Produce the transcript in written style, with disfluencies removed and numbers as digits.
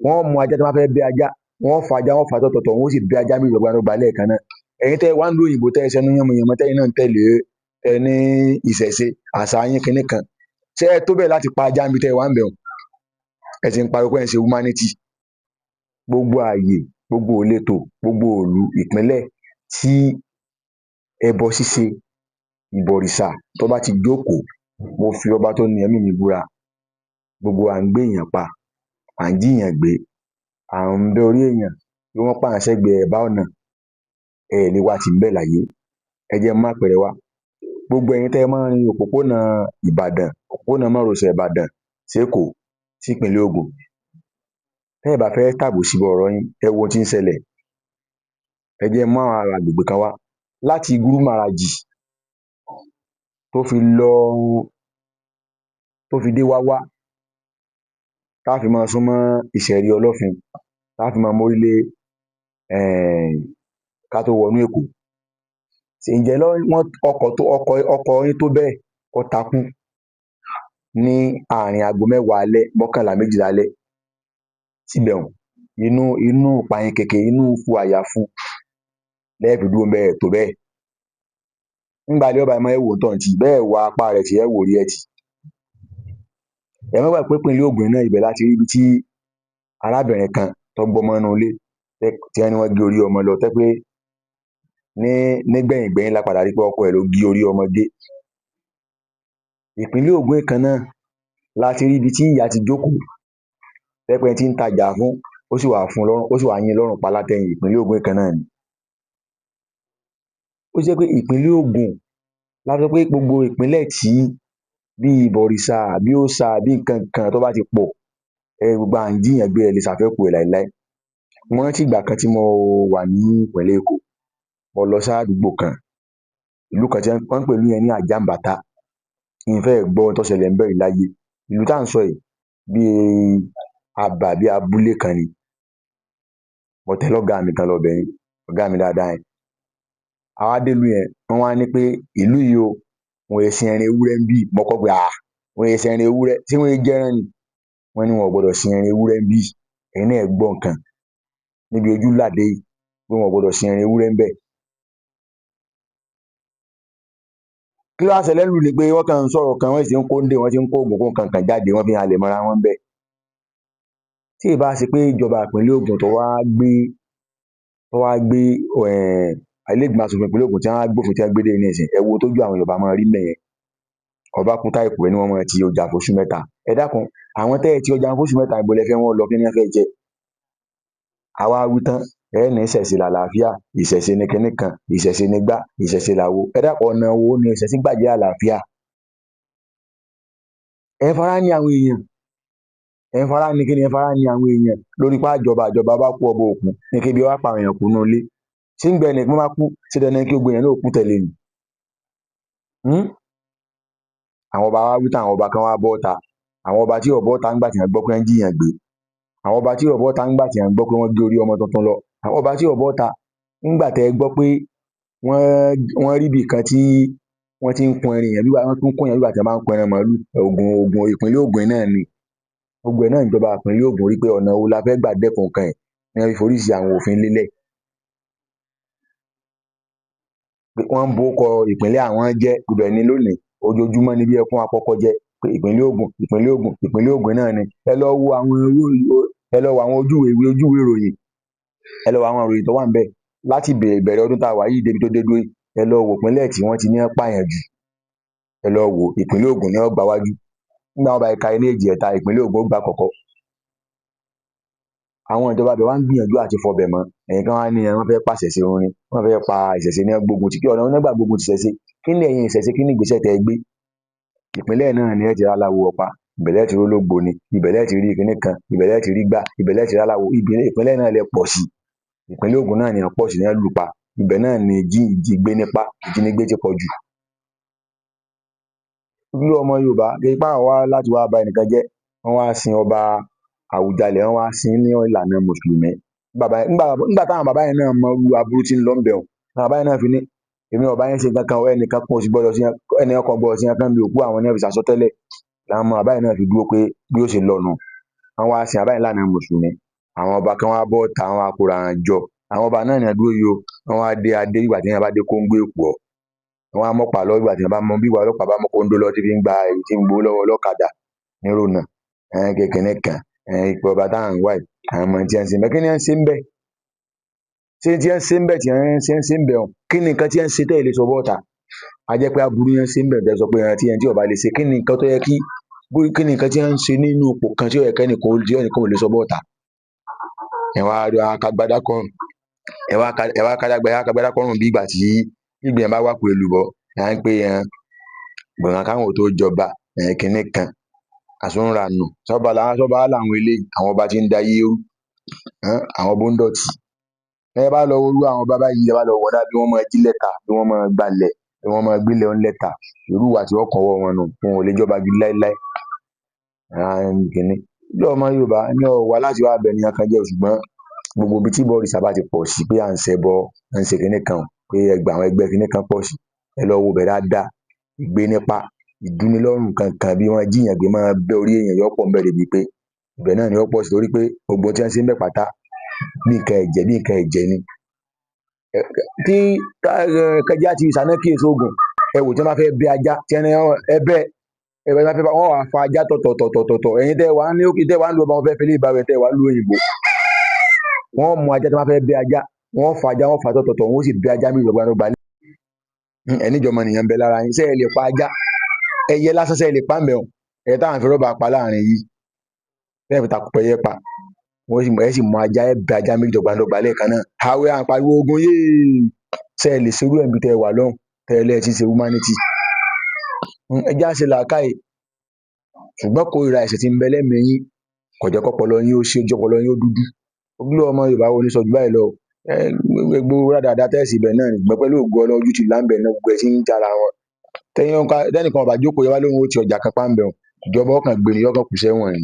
Wọ́n mú ajá, tí wọ́n bá fẹ́ bẹ́ ajá, wọ́n fa ajá, wọ́n fà á tọ̀tọ̀ọ̀tọ̀, wọ́n sì bẹ́ ajá méjì dọ́gbadọ́gba lẹ́ẹ̀kan náà. Ẹ̀yin tẹ́ ẹ wà nílùú òyìnbó, tẹ́ ẹ ṣẹnu yánmuyànmu, tẹ́yin náà ń tẹ̀lé ẹ ní ìṣẹ̀ṣe àṣà yín kinní kan, ṣé ẹ tó bẹ́ẹ̀ láti pa ajá níbi tẹ́ ẹ wà ńbẹ̀ un? Ẹ sì ń pariwo pé ẹ̀ ń ṣe humanity. Gbogbo ààyè, gbogbo ìletò, gbogbo ìlú, ìpínlẹ̀ tí ẹbọ ṣíṣe, ìbọ̀rìṣà tó bá ti jókòó, mo fi ọba tó ni ẹ̀mí mi búra, gbogbo à ń gbéèyàn pa, à ń jíyàn gbé, à ń bẹ́ orí èèyàn, bí wọ́n pààyàn sẹ́gbẹ̀ẹ́ ẹ̀bá ọ̀nà, ẹ ẹ̀ lè wá tì ńbẹ̀ láyé. Ẹ jẹ́ n mápẹẹrẹ wá. Gbogbo ẹ̀yin tẹ́ ẹ máa ń rin òpópónà Ìbàdàn, òpópónà márosẹ̀ Ìbàdàn sékòó sípínlẹ̀ Ògùn, tẹ́ ẹ̀ bá fẹ́ tàbòsí bọ̀rọ̀ yín, ẹ wo ohun tí ń ṣẹlẹ̀. Ẹ jẹ́ n mú àwọn agbègbè kan wá. Láti Gúrú-màràjì tó fi lọ, tó fi dé Wáwá, tá fi máa súnmọ́ Ìṣẹ̀rí Ọlọ́fin, tá fi máa mórí lé ká tó wọnú Èkó. Ǹjẹ́ ọkọ̀ yín tó bẹ́ẹ̀ kó takú ní àárín aago 10 alẹ́, 11, 12 alẹ́ síbẹ̀ un, inú ìpayínkeke, inú àyàfu lẹ́ ẹ̀ fi dúró ńbẹ̀, ẹ̀ tó bẹ́ẹ̀. Ńgbà ilẹ̀ ó bá mọ́, ẹ ó wónítọ̀hún tì, bẹ́ ẹ̀ wo apá rẹ̀ tì, ẹ ó wórí ẹ̀ tì. Ẹ má gbàgbé pé ìpínlẹ̀ Ògùn yìí náà, ibẹ̀ la ti ríbi tí arábìnrin kan tó gbọ́mọ nínú ilé tí wọ́n ní wọ́n gé orí ọmọ lọ, tó jẹ́ pé nígbẹ̀yìn gbẹ́yín la padà ri pé ọkọ ẹ̀ ló gé orí ọmọ gé. Ìpínlẹ̀ Ògùn yìí kan náà la ti ríbi tí ìyá ti jókòó, tó jẹ́ pé ẹni tí ń tajà fún, ó sì wá fun lọ́rùn, ó sì wá yín lọ́rùn pa látẹ̀yìn. Ìpínlẹ̀ Ògùn yìí kan náà ni. Ó ṣe jẹ́ pé ìpínlẹ̀ Ògùn la sọ pé gbogbo ìpínlẹ̀ tí bí ìbọ̀rìṣà, bí òòṣà, bí nǹkan-ǹ-kàn tó bá ti pọ̀, gbogbo à ń jíyàn gbé, ẹ̀ lè ṣàfẹ́kù ẹ̀ láíláí. Mo rántí ìgbà kan tí mo wà ní ìpínlẹ̀ Èkó, mo lọ sádùúgbò kan, ìlú kan tí wọ́n ń pè ìlú yẹn ní Àjàǹbátà. Mi ì fẹ́ẹ̀ gbọ́ ohun tó ṣẹlẹ̀ ńbẹ̀ rí láyé. Ìlú tá ń sọ yìí, bí abà, bí abúlé kan ni. Mo tẹ̀lé ọ̀gá mi kan lọ ibẹ̀ ni, ọ̀gá mi dáadáa yẹn. A wá dé ìlú yẹn, wọ́n wá ní pé ìlú yìí o, wọn è sin ẹran ewúrẹ́ ńbí. Mo kọ́ pé um wọn è sin ẹran ewúrẹ́, ṣé wọn é jẹ́ran ni? Wọ́n ní wọn ò gbọdọ̀ sin ẹran ewúrẹ́ ńbí. Ẹ̀yin náà ẹ gbọ́ nǹkan, níbi ojú là dé yìí, pé wọn ò gbọdọ̀ sin ẹran ewúrẹ́ ńbẹ̀. Kí ló wá ṣẹlẹ̀ ńlùú ni pé wọ́n kàn ń sọ̀rọ̀ kan, wọ́n sì ti ń kóńdè, wọ́n ti ń kóògùn, kó nǹkan-ǹkàn jáde, wọ́n fi ń halẹ̀ mọ́ra wọn ńbẹ̀. Tí è bá ṣe pé ìjọba ìpínlẹ̀ Ògùn tó wá gbé ilé-ìgbìmọ̀ aṣòfin ìpínlẹ̀ Ògùn tí wọ́n wá gbófin tí wọ́n gbé dé yìí nísìnyí, ẹ wo ohun tójú àwọn èèyàn ò bá máa rí ńbẹ̀ yẹn. Ọba kú táìkú, ẹ ní wọ́n máa ti ọjà fóṣù 3. Ẹ dákun, àwọn tẹ́ ẹ ti ọjà wọn fóṣù 3, ibo lẹ fẹ́ wọ́n lọ, kí ni wọ́n fẹ́ jẹ? A wá wí tán, ẹ é ní ìṣẹ̀ṣe làlàáfíà, ìṣẹ̀ṣe ni kinní kan, ìṣẹ̀ṣe nigbá, ìṣẹ̀ṣe làwo. Ẹ dákun, ọ̀nà wo ni ìṣẹ̀ṣe gbà jẹ́ àlàáfíà? Ẹ̀ ń fará ní àwọn èèyàn, ẹ̀ ń fará ní kíni, ẹ̀ ń fará ni àwọn èèyàn lórí pé á jọba, àjọba, ọbá kú, ọba ò kú, ní kébi ó wá pa àwọn èèyàn kú nínú ilé. Ṣé ńgbà ẹnìkan bá kú, ṣé dandan ni kí gbogbo èèyàn náà ó kú tẹ̀le ni? Àwọn ọba wá wí tán, àwọn ọba kan wá bọ́ta, àwọn ọba tí ò bọ́ta ńgbà tí wọ́n gbọ́ pé wọ́n jíyàn gbé, àwọn ọba tí ò bọ́ta ńgbà tí wọ́n gbọ́ pé wọ́n gé orí ọmọ tuntun lọ, àwọn ọba tí ò bọ́ta ńgbà tẹ́ ẹ gbọ́ pé wọ́n ríbì kan tí wọ́n tí ń kun ẹran èèyàn, wọ́n tí ń kúnyàn bí ìgbà tí wọ́n bá ń kun ẹran màálù, Ògùn, ìpínlẹ̀ Ògùn yìí náà ni. Gbogbo ẹ̀ náà nìjọba ìpínlẹ̀ Ògùn rí pé ọ̀nà wo la fẹ́ gbà dẹ́kun nǹkan yìí, ni wọ́n fi foríṣiríṣi àwọn òfin lélẹ̀. Wọ́n ń borúkọ ìpínlẹ̀ àwọn jẹ́, ibẹ̀ ni lónìí, ojoojúmọ́ ni bí ẹkún apọkọjẹ pé ìpínlẹ̀ Ògùn, ìpínlẹ̀ Ògùn, ìpínlẹ̀ Ògùn náà ni. Ẹ lọ wo àwọn ojú ìwé ìròyìn, ẹ lọ wo àwọn ìròyìn tó wà ńbẹ̀ láti ìbẹ̀rẹ̀ ọdún tá a wà yìí débi tó dé dúró yìí, ẹ lọ wo ìpínlẹ̀ tí wọ́n ti ní wọ́n pààyàn jù, ẹ lọ wò ó, ìpínlẹ̀ Ògùn ni ó gbáwájú. Nígbà wọ́n ó bá fi ka ení, èjì, ẹ̀ta, ìpínlẹ̀ Ògùn ó gbákọ̀ọ́kọ́. Àwọn ìjọba ibẹ̀ wá ń gbìyànjú àti fọbẹ̀ mọ́, ẹ̀yin kan wá ní wọ́n fẹ́ pàṣẹ̀ṣe run ni, wọ́n fẹ́ pa ìṣẹ̀ṣe ni wọ́n gbógun tì, ọ̀nà wo ni wọ́n gbà gbógun ti ìṣẹ̀ṣe? Kí ni ẹ̀yin ìṣẹ̀ṣe, kí ni ìgbésẹ̀ tẹ́ ẹ gbé? Ìpínlẹ̀ náà ni ẹ ti ráláwo ọ̀pá, ibẹ̀ lẹ́ ti rólógboni, ibẹ̀ lẹ́ ti rí kinní kan, ibẹ̀ lẹ́ ti rígbá, ibẹ̀ lẹ́ ti ráláwo, ìpínlẹ̀ náà lẹ pọ̀ sí. Ìpínlẹ̀ Ògùn náà ni wọ́n pọ̀ sí, ná lù pa, ibẹ̀ náà ni ìjínigbé ti pọ̀ jù. Ojúlówó ọmọ Yorùbá, kìí ṣe pé àwa wá láti wá ba ẹnìkan jẹ́, wọ́n wá sin ọba Àwùjalẹ̀, wọ́n wá sin ní ìlànà mùsùlùmí. Nígbà táwọn bàbá yẹn náà mọ irú aburú tí ń lọ ńbẹ̀ un, làwọn bàbá yẹn náà fi ní èmi ò bá yín ṣe nǹkan kan o, ẹnìkan kan ò sì gbọdọ̀ ṣe nǹkan kan níbi òkú àwọn, ni wọ́n fi sàsọtẹ́lẹ̀, làwọn bàbá yẹn náà fi dúró pé bí ó ṣe lọ nùhun. Wọ́n wá sin bàbá yẹn nílànà mùsùlùmí. Àwọn ọba kan wá bọ́ta, wọ́n wá kóra wọn jọ. Àwọn ọba náà ní dúró yìí o. Wọ́n wá dé adé bí ìgbà téèyàn bá dé kóńgò èkùrọ́. Wọ́n wá mọ́pàá lọ́wọ́ bí ìgbà téèyàn bá mú, bí ìgbà ọlọ́pàá bá mú kóńdó lọ́wọ́ tí fi ń gba èyí tí ń gbowó lọ́wọ́ ọlọ́kadà nírònà. Pé kinní kan, ipò ọba táwọn ń wá yìí, àwọn mọ n tí wọ́n ń ṣe ńbẹ̀. Kí ni wọ́n ń ṣe ńbẹ̀? Ṣé n tí wọ́n ń ṣe ńbẹ̀ tí wọ́n ń ṣe ńbẹ̀ un, kí ni nǹkan tí wọ́n ń ṣe tẹ́ ẹ̀ lè sọ bọ́ta? A jẹ́ pé aburú ni wọ́n ń ṣe ńbẹ̀ tẹ́ ẹ sọ pé ẹni tí ò bá lè ṣe. Kí ni nǹkan tó yẹ kí, kí ni nǹkan tí wọ́n ń ṣe nínú ipò kan tí ò yẹ kẹ́nìkan ó, tí ẹnìkan ò lè sọ bọ́ta? Ẹ wá kágbádá kọ́rùn, ẹ wá kágbádá kọ́rùn bí ìgbà tí, bí ìgbà téèyàn bá wàpò èlùbọ́. Ẹ wá ń pé um káwọn ó tó jọba, kinní kan, àsúnranù. Sọ́ba wá làwọn eléyìí, àwọn ọba tí ń dayé rú, àwọn ọba onídọ̀tí. Tẹ́ ẹ bá lọ wo irú àwọn ọba báyìí, tẹ́ ẹ bá lọ wò wọ́n dáadáa, bí wọ́n máa jí lẹ́tà, kí wọ́n máa gbalẹ̀, kí wọ́n máa gbélẹ̀ onílẹ̀ tà. Irú ìwà tí ó kúnwọ́ wọn nù un, wọn ò lè jọ́ba gidi láíláí. Kinní. Ọmọ Yorùbá, èmi ò wá láti wá ba ẹnìkankan jẹ́ o, ṣùgbọ́n gbogbo ibi tí ìbọ̀rìṣà bá ti pọ̀ sí, pé à ń ṣẹbọ, à ń ṣe kinní kan, pé àwọn ẹgbẹ́ kinní kan pọ̀ sí, ẹ lọ wo bẹ̀ dáadáa. Ìgbénípa, ìdúnilọ́rùn nǹkan-ǹkàn, bí wọ́n jíyàn gbé, máa bẹ́ orí èèyàn yóò pọ̀ ńbẹ̀ débi pé ibẹ̀ náà ni ó pọ̀ sí torí pé gbogbo ohun tí wọ́n ń ṣe ńbẹ̀ pátá, bí nǹkan ẹ̀jẹ̀, bí nǹkan ẹ̀jẹ̀ ni. Tí ìṣáná kì í ṣoògùn. Ẹ wò tí wọ́n bá fẹ́ bẹ́ ajá, tí wọ́n ní ẹ bẹ́ ẹ, wọ́n wá fa ajá tọ̀tọ̀tọ̀tọ̀. Ẹ̀yin tẹ́ ẹ wà ní òkè, tẹ́ ẹ wà nílùú ọba, mo fẹ́ fi eléyìí bá wí, tẹ́ ẹ wà nílùú òyìnbó. Wọ́n mú ajá, tí wọ́n bá fẹ́ bẹ́ ajá, wọ́n fa ajá, wọ́n fà á tọ̀tọ̀tọ̀, wọ́n sì bẹ́ ajá méjì dọ́gba. Ẹ ní ìjọmọnìyàn ń bẹ lára yín. Ṣé ẹ lè pa ajá? Ẹyẹ lásán, ṣé ẹ lè pa ńbẹ̀ un? Ẹyẹ táwọn fi rọ́bà pa láàrin yìí, tẹ́ ẹ fi tàkùpẹ̀yẹ pa, wọ́n sì, ẹ sì mú ajá, ẹ bẹ́ ajá méjì dọ́gba dọ́gba lẹ́ẹ̀kan náà. Àwẹ̀ à ń pariwo ogun yéè. Ṣé ẹ lè ṣerú ẹ̀ níbi tẹ́ ẹ wà lọ́hùn, tẹ́ ẹ lẹ́ ẹ ti ń ṣe humanity? Ẹ jẹ́ á ṣe làákàyè. Ṣùgbọ́n ìkórìíra ẹ̀sìn tí ń bẹ lẹ́mìí yín kò jẹ́ kọ́pọlọ yín ó ṣe, jọ́pọlọ yín ó dúdú. Ojúlówó ọmọ Yorùbá ò ní sọ jù báyìí lọ o. Gbogbo rádaràda tẹ́ ẹ̀ sì ibẹ̀ náà ni, ṣùgbọ́n pẹ̀lú ògo Ọlọ́run, ojú ti là ńbẹ̀ náà, gbogbo ẹ̀ tí ń jára wọn. Tẹ́nìkan ò bá jókòó, wá lóhun ó ti ọjà kan pa ńbẹ̀ un, ìjọba ó kàn gbé ni, yóò kàn kú sẹ́wọ̀n ni.